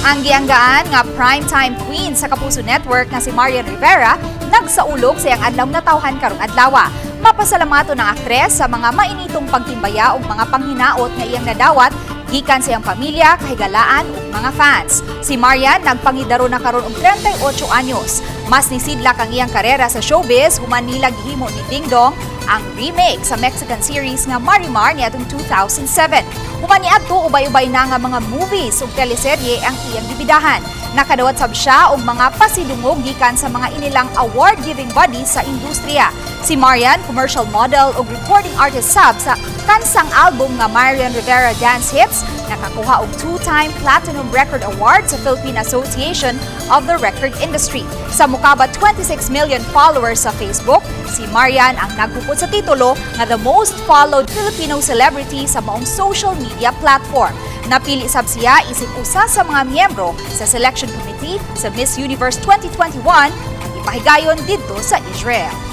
Ang gianggaan nga primetime queen sa Kapuso Network nga si Marian Rivera nagsaulog sa iyang adlaw natawhan karong adlaw. Mapasalamaton ang aktres sa mga mainitong pagtimbaya ug mga panghinaot nga iyang nadawat gikan sa iyang pamilya, kahigalaan ug mga fans. Si Marian nagpangidaro na karon og 38 anyos. Mas nisidlak ang iyang karera sa showbiz human nila gihimo ni Dingdong ang remake sa Mexican series nga Marimar niadtong 2007. Human niadto, ubay-ubay na nga mga movies ug teleserye ang iyang gibidahan. Nakadawat sab siya og mga pasidungog gikan sa mga inilang award-giving bodies sa industriya. Si Marian, commercial model ug recording artist sab sa kansang album nga Marian Rivera Dance Hits, nakakuha og two-time Platinum Record Award sa Philippine Association of the Record Industry. Sa mukabat 26 million followers sa Facebook, si Marian ang nagpupot sa titulo nga the most followed Filipino celebrity sa maong social media platform. Napili sab siya isip usa sa mga miyembro sa selection committee sa Miss Universe 2021 ang ipahigayon didto sa Israel.